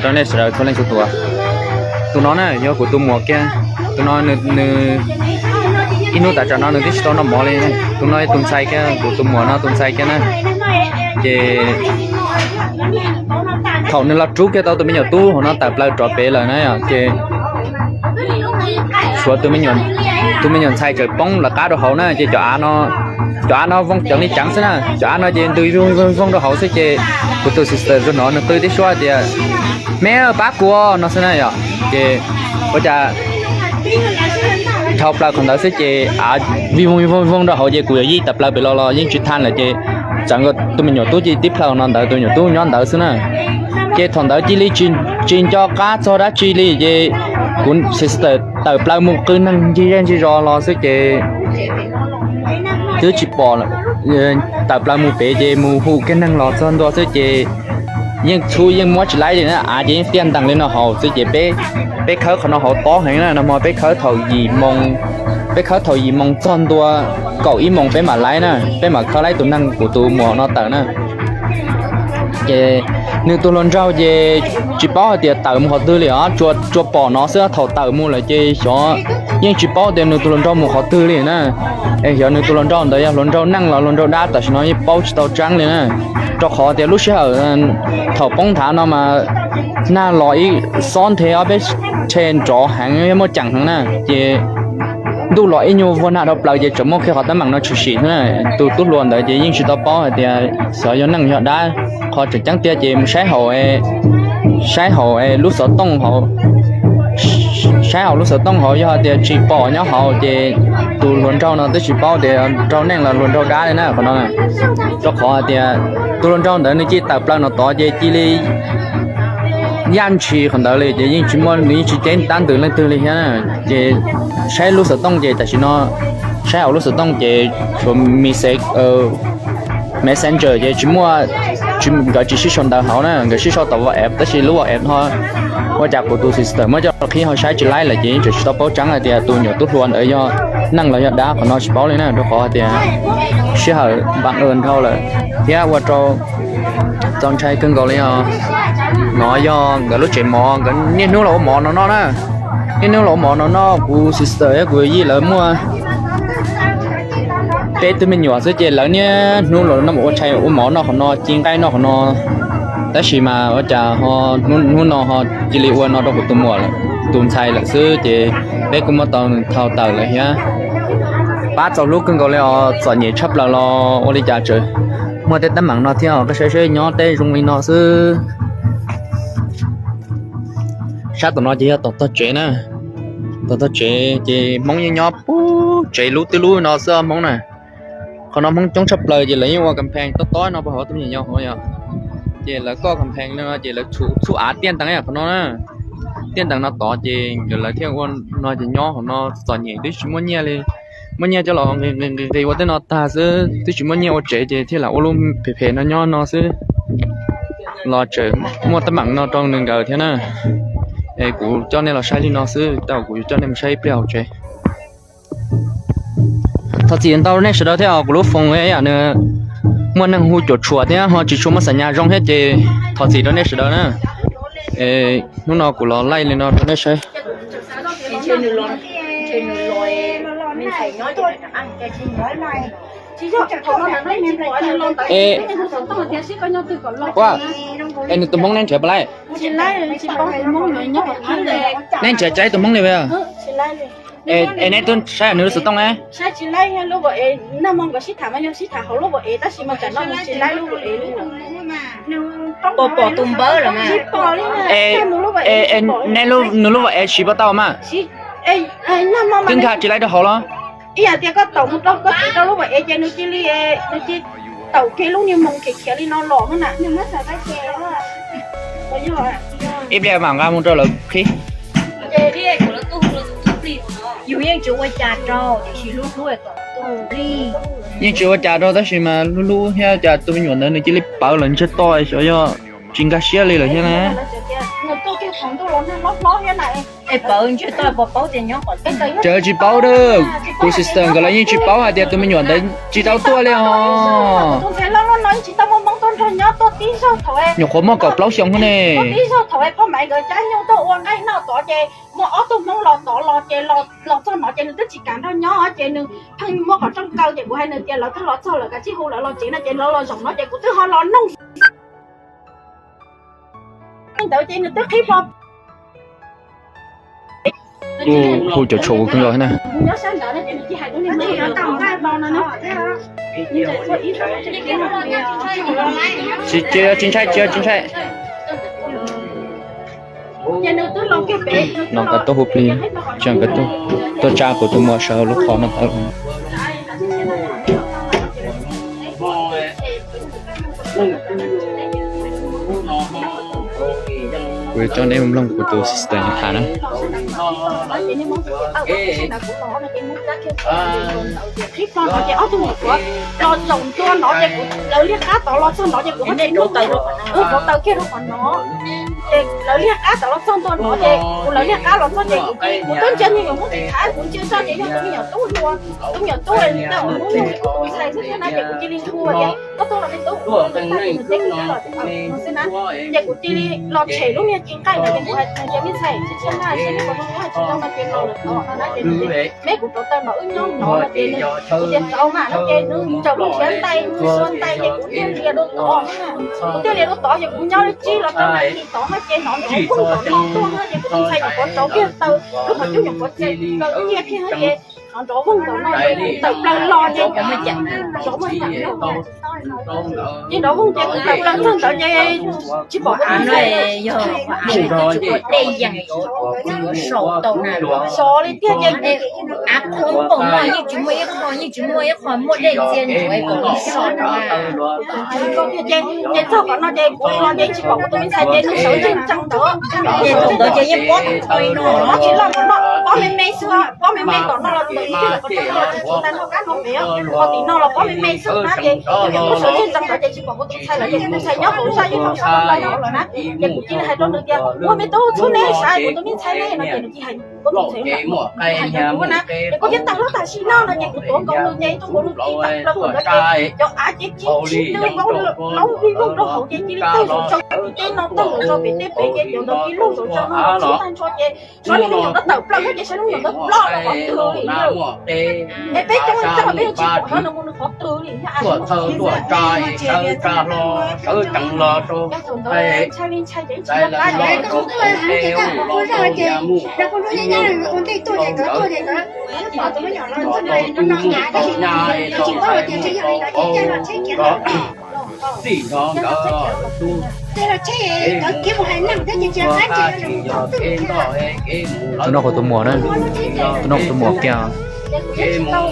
Rau nej sawv daws txhua leej txhua tus, tus no na yog kuv tus muam kiag. Tus no nws, ib hnub tas tsam no nws twb tsis tau noj mov li. Tus no tus ntxhais kiag, kuv tus muam no tus ntxhais kiag na. Ces thaum nws los rub kiag tau tus me nyuam tub hauv no tawm plaws rov pem lawm na yom, ces tshuav tus me nyuam ntxhais tseem poob lawv qab rau hauv na, ces cov av no, cov av no voog ceev li ceev xwb na, cov av no ces ntws voog voog rau hauv xwb ces kuv tus sister txawm hnov nws qw tib suab tias, me pab kuv no xwb na yom. Ces ua cas dhau plaws qhov ntawd xwb ces av vij voog voog voog rau hauv ces kuv yawm yij tawm plaws pem los los yeej tsis tau lawm ces txawm nkaus tus me nyuam tub cia li tib plhaw no ntawd, tus me nyuam tub nyob ntawd xwb na. Ces thaum ntawd cia li tsis nco qab txog dab tsi li ces kuv sister tawm plaws mus qw neeg ncig zej ncig zos los xwb ces twb tsis pom, tawm plaws mus pem ces mus hu kiag neeg los txog ntua xwb ces yeej txhub yeej muab tsis laib li na, av ces yeej tiaj ntees li no hauv xwb ces peb khawb qhov no hauv tob heev na, nag hmo peb khawb thaum yim moo, peb khawb thaum yim moo txog ntua kaum ib moo peb mam laib na, peb mam khawb laib tus neeg kuv tus muam no tawm na. Ces nws tus hluas nraug ces tsis paub hais tias tawm mus qhov twg li os, tsuas pom no xwb, thaum tawm mus lawm ces xyov, yeej tsis paub tias nws tus hluas nraug mus qhov twg li na. Es xyov nws tus hluas nraug ntawd yog hluas nraug neej los hluas nraug dab tam sim no yeej paub tsis tau tseeb li na, rau qhov tias lub sij hawm thaum poob nthav no mas nag los ib xob nthe ob peb rhe nrov heev, muaj ceem heev na, ces ntuj los ib nyuag vuag nag dhau plaws ces tseem muaj kiag qhov teeb meem no tshwm sim xwb na. Tus tub hluas ntawd ces yeej tsis tau paub hais tias xyov yog neej yog dab, qhov tseem ceeb tiag ces mus saib hauv, saib hauv lub xov tooj hauv, saib hauv lub xov tooj hauv yog tias tsis pom nyob hauv ces tus hluas nraug no twb tsis paub tias hluas nraug neej los hluas nraug dab li na qhov no. Rau qhov hais tias tus hluas nraug ntawd nws cia li tawm plaws no tod ces cia li yaj ntshis qhov ntawd li ces yeej tsis muaj, nws yeej tsis ceeb tab ntws leej twg li thiab. Ces saib lub xov tooj ces tam sim no saib hauv lub xov tooj ces tshuav message, messenger ces tsis muaj, nkawd tsis sib sau ntawv hauv na, nkawd sib sau tom WhatsApp tab sis lub WhatsApp ho ua cas kuv tus sister muab coj los qhib ho saib tsis laib lawm ces yeej tseem tsis tau paub tseeb hais tias tus nyuam tub hluas ntawd yog neej los yog dab qhov no tsis paub li na, rau qhov hais tias sij hawm npam dhau lawm thiab ua rau txaus ntshai kawg nkaus li os. No yog nkawd lub tsev mov, nkawd niaj hnub los ua mov no noj na, niaj hnub los ua mov no noj, kuv sister thiab kuv yij lawv muaj peb tug me nyuam xwb ces lawv niaj hnub los no ua tshais ua mov noj qhov no, ci nqaij noj qhov no. Tab sis mas ua cas ho hnub no ho cia li ua no rau kuv tus muam, tus ntxhais lawm xwb ces peb kuj muab tau thau tawm lawm thiab. Pab txaus hlub kawg nkaus li os, txom nyem tshaj plaws los ua li cas tseem muaj tej teeb meem no thiab os. Koj saib seb nyob tej zoo li no xwb. Sab tom no ces yog tom tog tsev na, tom tog tsev ces Hmoob yeej nyob puag tsev lub twb lub no xwb Hmoob na. Qhov no Hmoob coob tshaj plaws ces lawv yeej ua campaign tob tob no puag hauv tus me nyuam yaus hauv yom. Ces lawv koj campaign li no ces lawv txhub av tiaj ntees qhov no na, tiaj ntees no tod ces nkawd lawv thiaj ua no ces nyob hauv no txom nyem twb tsis muaj nyiaj li. Muaj nyiaj coj los nqis nqis ua tej no tag xwb, twb tsis muaj nyiaj ua tsev ces thiaj lam ua lub phem phem no nyob no xwb. Los tseem muaj teeb meem no rau nws nkawd thiab na. Es kuv coj nej los saib li no xwb, tau kuv coj nej mus saib ib pliag hauv tsev. Thov txim ntau nej sawv daws thiab os, kuv lub foos yam nws muaj neeg hu cuam tshuam thiab ho tsis tshua muaj xam nyas zoo thiab ces thov txim rau nej sawv daws na. Hnub no kuv los laij li no rau nej saib. Es nws tus Hmoob neb nrhiav puas laij? Neb nrhiav tau tus Hmoob li puas yog? Es neb twb saib nws lub xov tooj ne? Neb lub, nws lub vas es siv puas tau mas? Twb nkag tsis laib rau hauv los? Ib yam tias koj taum mus rau koj txiv rau lub vas es ces nws cia li, nws cia li taum kiag lub niag moos khiav khiav li no los na. Ib pliag mam nqa mus rau lawv qhib. Yus yeej tsis ua cas rau, tiam sis hlub hlub kom tus plig. Yeej tsis ua cas rau tab sis mas hlub hlub thiab cas tus me nyuam ntawd nws cia li pawv lawm ntshe toj xyov yog tsis nkag siab li lawm thiab na. Es pawv ntshe toj puas paub tias nyob qhov twg. Tseem tsis paub dab, kuv sister nkawd lawv yeej tsis paub hais tias tus me nyuam ntawd tsis tau tuaj li os. Tsis tau muaj Hmoob tuaj nrog nyob tuaj tib zaug thaum, nyuam qhuav muaj kaum plaub xyoo xwb ne. Tib zaug thaum Phoj Maiv nkawd cab nyuj tuaj ua nqaij noj tod ces muaj ob tug Hmoob los tod los ces los txog no ces nws twb tsis kam nrog nyob ces nws pheej muaj qhov rooj kaw ces kuv hais nws tias lawv twb los txog lawm kav tsij hu lawv los tsev no ces lawv los zaum no ces kuv twb ho los noog ntawd ces nws twb qhib plo. Hu cov tshuav kuv kawg nkaus na. Tsis, tsis ntshai, tsis ntshai. No nkawd tuaj hu plig, tseem nkawd tuaj tsa kuv tus muam sawv hauv lub qhov no tau. Kuv yuav coj nej mloog kuv tus sister nws tham na. Qhib plo no ces ob tug nyuam qhuav los zaum ntua no ces kuv, lawv liaj qab tod los txog no ces kuv rauv taws, kuv rauv taws kiag rau qhov no. Ces lawv liaj qab tod los txog ntua no ces kuv, lawv liaj qab los txog ces kuv, kuv twb ntsia nws yuav muab tis thav kuv ntsia tso ces yog tus me nyuam tub hluas, tus me nyuam tub ntawd muab nyuj li kuv tus ntxhais xwb thiab na ces kuv cia li hu tias koj tuaj los me tub, kuv tuaj tag ces nws teb kuv los no xwb na. Ces kuv cia li los tshem lub niag ci nqaij no ces kuv hais tias me ntxhais tsis tshua na, seb nej puas zoo nyob tsis zoo no ces los lawm tod no na ces nws tias me kuv rauv taws no wb nyob no no ces nws, kuv tias tau mas no ces nws ntsaum lub ntsiav ntais nws suav ntais ces kuv thiaj lias rau tod na. Kuv thiaj lias rau tod ces kuv nyob li tsib los rau na tis tod no ces hnov nyuam qhuav poob tom no tuaj no ces kuv tus ntxhais nyuam qhuav rauv kiag taws lub qhov cub nyuam qhuav txaws plaws kiag thiab ces hnov nrov voog tom no ces kuv tawm plaws los ces, ces nrov voog ces kuv tawm plaws txog ntawd ces tsis pom kuv tus ntxhais. Sov li tiag ces av qhuav npaum no yeej tsis muaj ib qho, yeej tsis muaj ib qho muaj dej ntxias ntsuav kom so na. Ces txog qhov no ces kuv los ces tsis pom kuv tus me ntxhais ces nws sawv ntsug tsees ntawd. Ces thaum ntawd ces yeej pob tau no, tsis loj no, pob me me xwb, pob me me tom no los ntawm ib tug los tsis tau nrog kab no pem, ho tim no los pob me me xwb na ces kuv sawv ntsug tsees ntawd ces tsis pom kuv tus ntxhais lawm ces kuv tus ntxhais nyob hauv zaj yeej tau sab laj lawm na. Ces kuv cia li hais rau nws tias ua me tub txhob ne, xav kuv tus me ntxhais ne no ces nws cia hais kuv tus ntxhais hais rau kuv na. Ces kuv thiaj tawm los tam sim no no ces kuv tuav nkaus nws ces tuav nkaus nws tib tag plaws ntawd ces cov av ces ci tsis tw nkaus laub vij voog rau hauv ces cia li tawg zaum rau pem teb no tawg zaum rau pem teb pem ces cov ntawd ci luj zaum rau no txhib tag nrho ces saib lub me nyuam ntawd tawm plaws thiab ces saib lub me nyuam ntawd ploj los qhov twg li na. Es peb coob li txog peb yeej tsis pom no nws mus nws qhov twg li thiab. Thaum ntawd ntshai li ntshai ces tsis nco qab. Tus no kuv tus muam na, tus no kuv tus muam kiag,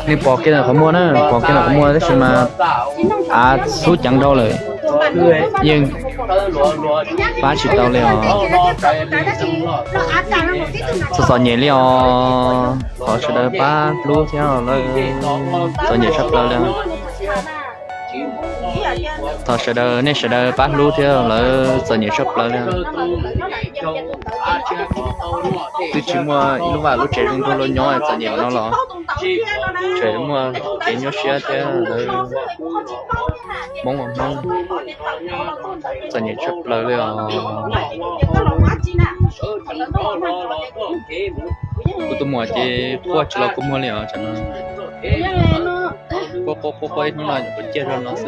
nej pom kiag ntawm qhov muag na, pom kiag ntawm qhov muag tab sis mas av xub ceev dhau lawm, yeej pab tsis tau li os. Txom txom nyem li os, thov sawv daws pab hlub thiab lawm, txom nyem tshaj plaws li. Thov sawv daws, nej sawv daws pab hlub thiab lawm, txom nyem tshaj plaws li. Twb tsis muaj ib lub vaj lub tsev zoo nraug luag nyob txom nyem no los. Tseem muaj kev nyuaj siab thiab lawm. Hmoob ua Hmoob, txom nyem tshaj plaws li os. Kuv tus muam ces quaj tsis los kua muag li os tsam no. Quaj quaj quaj quaj ib hnub no kuv ciaj zog no xwb.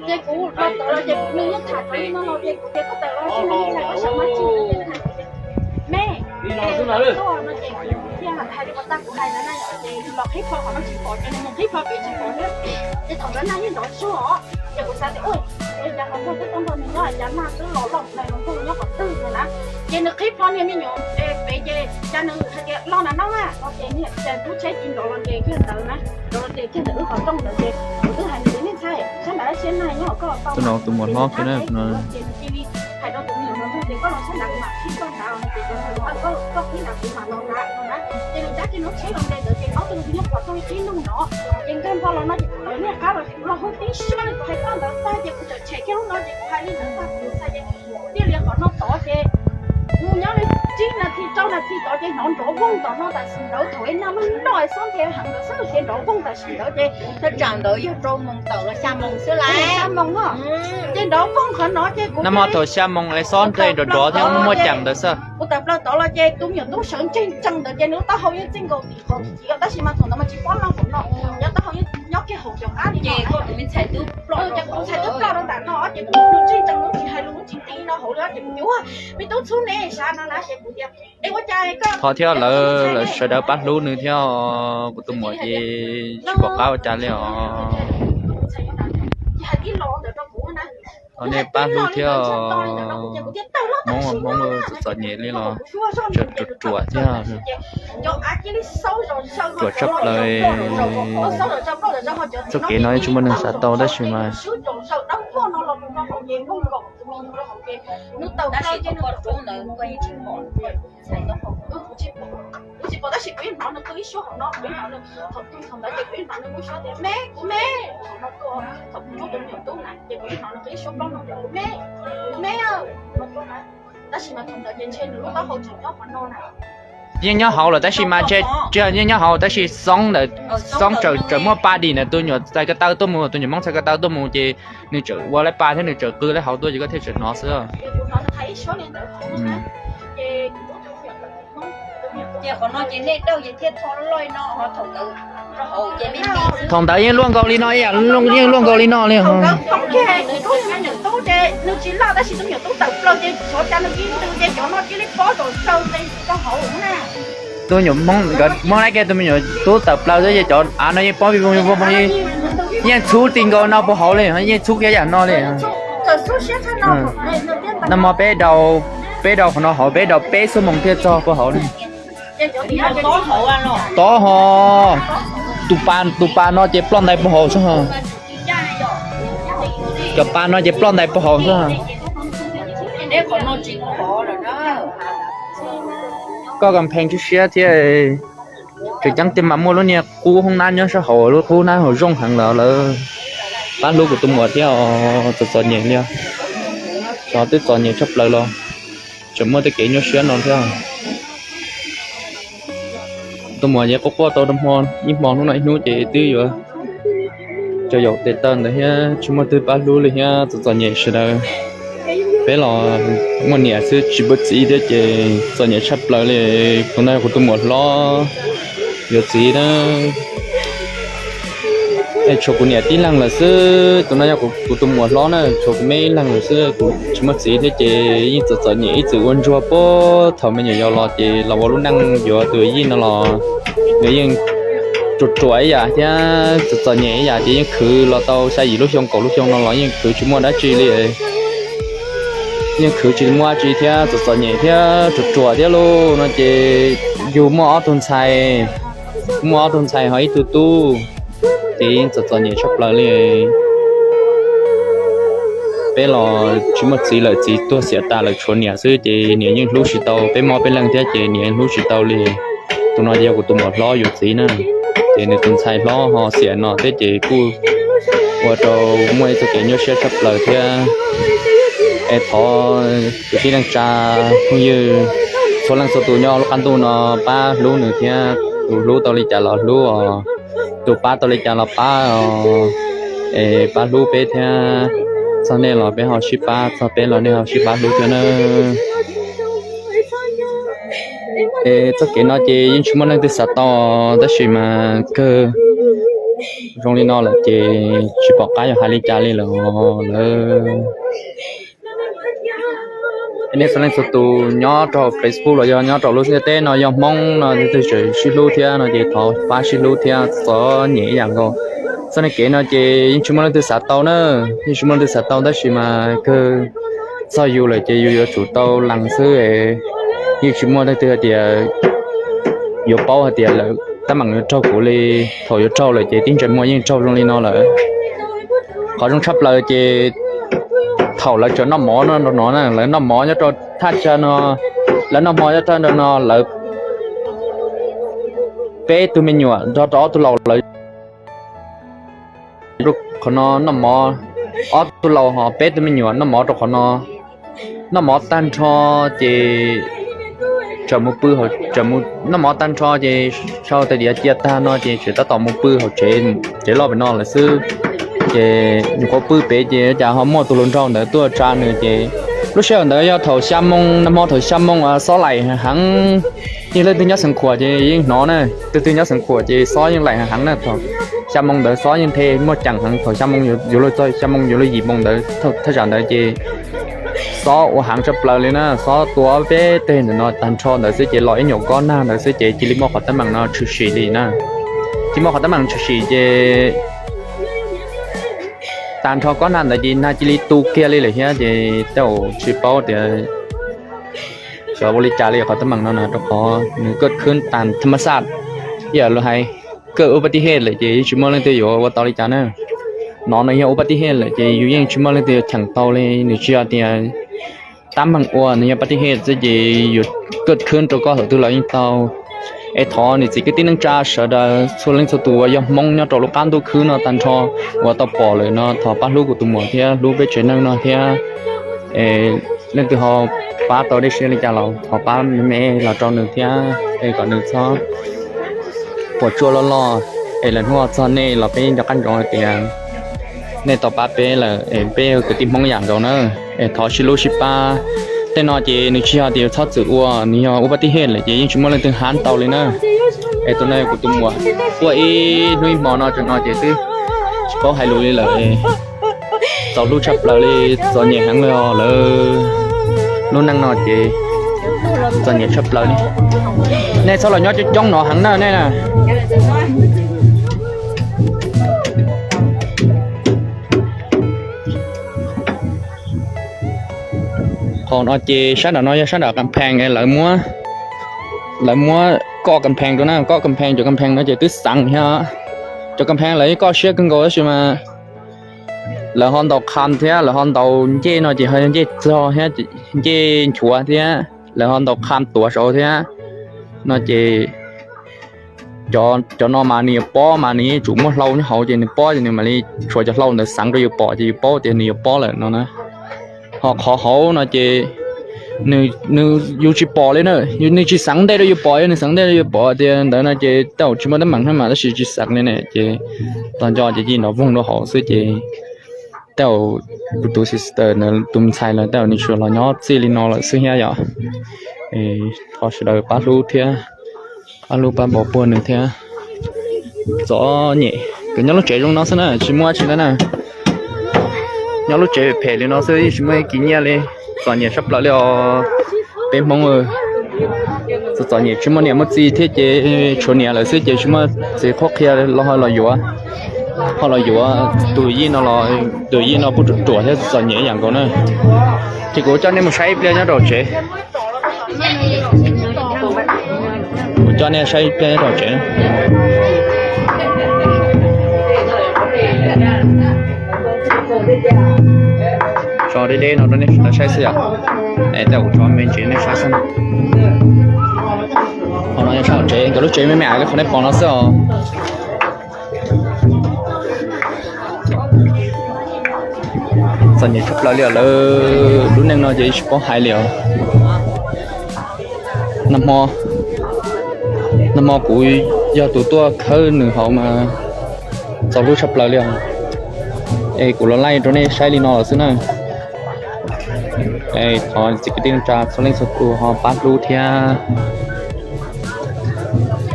Ces kuv los tod los ces nws yeej tham rau li no los ces kuv tias koj tawm los tsis los ntxhais koj sawv mas tsis me, no ces kuv thiaj hais li uas tag kuv hais ntawd na, ces nws los qhib plho qhov no tsis pom ces nws mus qhib plho pem tsis pom thiab. Ces thaum ntawd nag yeej nrov zog os, ces kuv xav tias ua, cas los npog twb tau nrog nws nyob cas nag twb los loj ntawd los npog nyob qhov twg no na. Ces nws qhib plho niag me nyuam pem ces cas nws hais tias los nram no na no ces niag cas tub tsheb ci nrov los nres kiag ntawd na, nrov los nres kiag ntawm wb qhov rooj ntawd ces kuv twb hais nws tias nej ntxhais sab nrad siab nag nyob koj tau no tus muam hlob kiag na. Ces nws cia li hais rau tus me nyuam no tias koj los sab nrad kuv mam qhib koj nrad no ces koj qhib nrad kuv mam los nrad no na. Ces nws cab kiag lub tsheb los nres ntawd ces ob tug nyob qhov rooj ib lub no, ces nkag npog los no ces kuv tawm niag qab los hu tib suab li kuv hais txog ntawd tag ces kuv txawm tshem kiag lub no ces kuv hais li ntawd tag kuv txhais ces kuv thiaj li qhov no tod ces kuv nyob li tsib nas this rau nas this tod ces hnov nrov voog tom no tam sim ntawd thaum ib nag loj loj xob nthe heev ntawd xwb ces nrov voog tam sim ntawd ces thaj tsam ntawd yog rau moos tawm los xya moos xwb las, xya moos no ces nrov voog qhov no ces kuv nag hmo thaum xya moos es xob nthe nrov nrov thiab muaj muaj ceem ntawd xwb. Kuv tawm plaws tod los ces tus me nyuam tub sawv ntseg ntsees ntawd ces nws lub taub hau yeej txij nkaus tim qhov tiv, tab sis mas thaum ntawd mas tsis pob loj qhov no, nyob taub hau yeej nyob kiag hauv cov qab li no. Ces kuv tus me ntxhais twb ploj rau nram no ces kuv ntseg ntsees lub tsis hais lus tsis nti no hauv li ces kuv tias ua me tub txhub ne sav no na ces kuv tias es ua cas koj qhov thiab lawv lawv sawv daws pab hlub nws thiab kuv tus muam ces tsis pom qab ua cas li os. Thov nej pab hlub thiab, Hmoob Hmoob txom txom nyem li los ruam ruam thiab, ruam tshaj plaws. Txoj kev no yeej tsis muaj neeg xav tau tab sis mas yeej nyob hauv lawm tab sis mas tsis yeej nyob hauv tab sis xoob ntawd, xoob tawm tawm muaj pa dim ntawd tus nyuam txhais ko taw tuaj mus, tus nyuam Hmoob txhais ko taw tuaj mus ces nws tseem ua laib pa thiab nws tseem qw laib hauv tuaj ces koj thiaj tseem hnov xwb. Thaum ntawd yeej luaj nkaus li no, yeej luaj nkaus li no li. Tus nyuam Hmoob nkawd muab laib kiag tus me nyuam tub tawm plaws xwb ces cov av no yeej pob vij voog vij voog, yeej txhub ti nkaus no puag hauv li, yeej txhub kiag yam no li. Nag hmo peb, peb daus qhov no hauv, peb daus peb xuab moos thiaj txog puag hauv li. Tob ho, tus pa, tus pa no ces ploj ntais puag hauv xwb ho. Cov pa no ces ploj ntais puag hauv xwb. Koj kas phees tswb siab thiab. Tseem ceeb tiag mas muaj lub niag qub hoob nab nyob sab hauv, lub qub nab hauv zoo heev lawm, lawv pab hlub kuv tus muam thiab os, txom txom nyem li. Xyov twb txom nyem tshaj plaws los tseem muaj tej kev nyuaj siab no thiab. Tus muam ces quaj quaj tau rau hmo, ib hmo hnub no ib hnub ces twb yuav rau yaum tes taw ntawd thiab tsis muaj twg pab hlub li thiab, txom txom nyem sawv daws. Peb los muaj niam xwb tsis muaj txiv thiab ces txom nyem tshaj plaws li. Tus no yog kuv tus muam hlob yuav txiv na, es tshuav kuv niam tib leeg lawm xwb. Tus no yog kuv tus muam hlob na, tshuav kuv me ib leeg lawm xwb, kuv tsis muaj txiv thiab ces yeej txom txom nyem ib txwm ua ntsuag puag thaum me nyuam yaus los ces los ua lub neej yuav tus yij no los nws yeej ruam ruam ib yam thiab txom txom nyem ib yam ces yeej khwv los tau xya yim lub xyoo kaum lub xyoo no los yeej khwv tsis muaj dab tsi li. Yeej khwv tsis muaj dab tsi thiab txom txom nyem thiab ruam ruam thiab lauj no ces yus muaj ob tug ntxhais, muaj ob tug ntxhais ho ib tug tub, ces yeej txom txom nyem tshaj plaws li. Peb los tsis muaj txiv lawm, txiv tuag xiam tas lawm tshuav niam xwb ces niam yeej hlub tsis tau peb mob peb leeg thiab ces niam yeej hlub tsis tau li. Tus no ces yog kuv tus muam hlob yuav txiv na, ces nws tus ntxhais hlob ho xiam no thiab ces kuj ua rau muaj ib txoj kev nyuaj siab tshaj plaws thiab. Es thov kwv tij neej tsa phooj ywg txhua leej txhua tus nyob lub qab ntuj no pab hlub nws thiab, tus hlub tau li cas los hlub os, tus pab tau li cas los pab os, es pab hlub peb thiab. Txog nej los peb ho sib pab, txog peb los nej ho sib pab hlub thiab na. Es txoj kev no ces yeej tsis muaj leej twg xav tau, tab sis mas kawg zoo li no lawm ces tsis pom qab yuav hais li cas li lawm lawm. Nej txhua leej txhua tus nyob rau Facebook los yog nyob rau lub ntiaj teb no yog Hmoob no leej twg tseem sib hlub thiab no ces thov pab sib hlub thiab, txom nyem ib yam nkaus. Txoj kev no ces yeej tsis muaj leej twg xav tau na, yeej tsis muaj leej twg xav tau tab sis mas kawg txog yus lawm ces yus yuav tsum tau lees xwb. Yeej tsis muaj leej twg hais tias yuav paub hais tias lawv tab meem yuav raug kuv li. Thaum yuav raug lawm ces tib ntsais muag yeej raug zoo li no lawm. Qhov zoo tshaj plaws ces thaum lawv tseem noj mov no nrog no, lawv noj mov nyob rau thaj chaw no, lawv noj mov nyob rau no lawv peb tug me nyuam nrog rau ob tug laus lawv qhov no noj mov, ob tug laus ho peb tug me nyuam noj mov rau qhov no. Noj mov tag nrho ces tseem mus pw, tseem mus noj mov tag nrho ces sau tais diav cia tag no ces tseem tab tom mus pw hauv tsev, tsev loj pem no lawm xwb. Ces nyuam qhuav pw pem ces cas ho muaj tus hluas nraug ntawd tuaj tsa nws ces lub sij hawm ntawd yog thaum xya moo, nag hmo thaum xya moo xob laim heev. Yeej leej twg nyob Xeev Khuam ces yeej hnov na, leej twg nyob Xeev Khuam ces xob yeej laim heev na. Thaum xya moo ntawd xob yeej nthe muaj ceem heev, thaum xya moo yuav luag txog xya moo yuav luag yim moo ntawd, thaj tsam ntawd ces xob ua heev tshaj plaws li na, xob tua peb teg ntawm no tag nrho ntawd xwb ces los ib nyuag kob nag ntawd xwb ces cia li muaj qhov teeb meem no tshwm sim li na. Cia li muaj qhov teeb meem tshwm sim ces tag nrho kob nag ntawd ces nag cia li tu kiag li lawm thiab ces tej zaum tsis paub tias xyov ua li cas li qhov teeb meem no na, rau qhov nws kaj khwb tas thaj ma xaj, ib yam li hais kaj ua paj tij hej lawm ces yeej tsis muaj leej twg yuav ua tau li cas na. No nws yog ua paj tij hej lawm ces yus yeej tsis muaj leej twg yuav cheem tau li, nws tsis yog tias tab meeg ua, nws yog paj tij hej xwb ces yus kaj khwb rau koj thaum twg los yeej tau. Es thov niam txiv kwv tij neej tsa sawv daws txhua leej txhua tus uas yog Hmoob nyob rau lub qab ntuj khwb no tag nrho uas tau pom lawm no thov pab hlub kuv tus muam thiab hlub peb tsev neeg no thiab. Leej twg ho pab tau dej siab li cas los thov pab me me los rau nws thiab es kom nws txhob puas tsuaj loj loj es lwm hnub txog nej los peb nco qab ntsoov hais tias nej tau pab peb lawm es peb yog kwv tij Hmoob yam nkaus na. Es thov sib hlub sib pab. Tej no ces nws tsis yog tias yus txhob txwm ua, nws yog ua paj tij hej lawm ces yeej tsis muaj leej twg hab tau li na. Es tus no kuv tus muam tuaj ib hnub ib hmo no tseem no ces twb tsis paub hais lus li lawm. Txaus hlub tshaj plaws li, txom nyem heev li os lawv. Lub neej no ces txom nyem tshaj plaws li. Nej txhob los nyob coob coob no heev na nej na. Qhov no ces sab nram no yog sab nram kas phees, lawv muab koj kas phees rau na, koj kas phees, cov kas phees no ces twb xeev thiab. Cov kas phees lawv yeej koj siab kawg nkaus tab sis mas lawv ho ntaus qham thiab lawv ho ntaus ncej no ces ho yog ncej txog thiab, ncej nchuav thiab lawv ho ntaus qham tuav saud thiab no ces cov no mas nws yuav pob mas nws yeej tsum muaj hlau nyob hauv ces nws pob ces nws mam li tshuav cov hlau ntawd xeev rau yus pom ces yus paub tias nws yuav pob lawm no na. Ho qhov hauv no ces nws, yus tsis pom li na, nws tsis xeev ntej rau yus pom, yog nws xeev ntej rau yus pom tias ntawd no ces tej zaum tsis muaj teeb meem thiab mas tab sis tsis xeev li ne ces tau nco ces ci nrov voog rau hauv xwb ces tej zaum kuv tus sister ntawd tus ntxhais lawm tej zaum nws tsuas los nyob txij li no lawm xwb thiab yom. Thov sawv daws pab hlub thiab, pab hlub pab npau puag nws thiab. Txom nyem, nyob lub tsev zoo no xwb na tsis muaj dab tsi ntau na. Nyob lub tsev phem li no xwb yeej tsis muaj ib kis nyiaj li. Txom nyem tshaj plaws li os. Peb Hmoob txom txom nyem tsis muaj niam muaj txiv thiab ces tshuav niam lawm xwb ces tsis muaj txiv qhuab qhia los ho los yuav, ho los yuav tus yij no los tus yij no kuj ruam ruam thiab txom nyem ib yam nkaus na. Ces kuv coj nej mus saib ib pliag nyob rau tsev. Kuv coj nej saib ib pliag nyob rau tsev. Tso deb deb no rau nej sawv daws saib xwb yom. Tej kuv tso me ntsis nej saib xwb. Qhov no yog sab hauv tsev, nkawd lub tsev me me li qhov nej pom no xwb os. Txom nyem tshaj plaws li os, lawv lub neej no ces tsis paub hais li os. Nag hmo kuv yog tus tuaj khawb nws hauv mas txaus hlub tshaj plaws li os. Es kuv los laij rau nej saib li no lawm xwb na. Thov txiv kwv tij neej tsa txhua leej txhua tus ho pab hlub thiab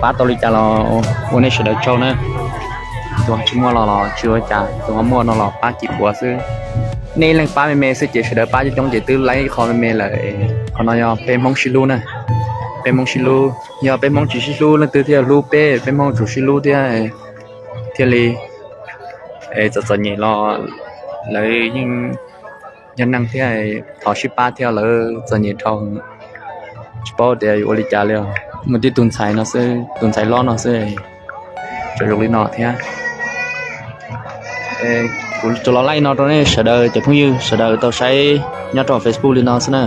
pab tau li cas los ua nej sawv daws tsaug na. Tus tsis muaj los los tsis ua cas, tus ho muaj no los pab cim puav xwb. Nej leej pab me me xwb ces sawv daws pab coob coob ces twb laij qho me me lawm. Qhov no yog peb Hmoob sib hlub na, peb Hmoob sib hlub. Yog peb Hmoob tsis sib hlub leej twg thiaj hlub peb, peb Hmoob tsum sib hlub thiab thiaj li txom txom nyem los lawv yeej yog neeg thiab, thov sib pab thiab, lawv txom nyem dhau. Tsis paub tias yuav ua li cas li os. Muaj tib tug ntxhais no xwb, tus ntxhais hlob no xwb, tseem zoo li no thiab. Kuv tsuas los laij no rau nej sawv daws cov phooj ywg sawv daws tau saib nyob rau Facebook li no xwb na.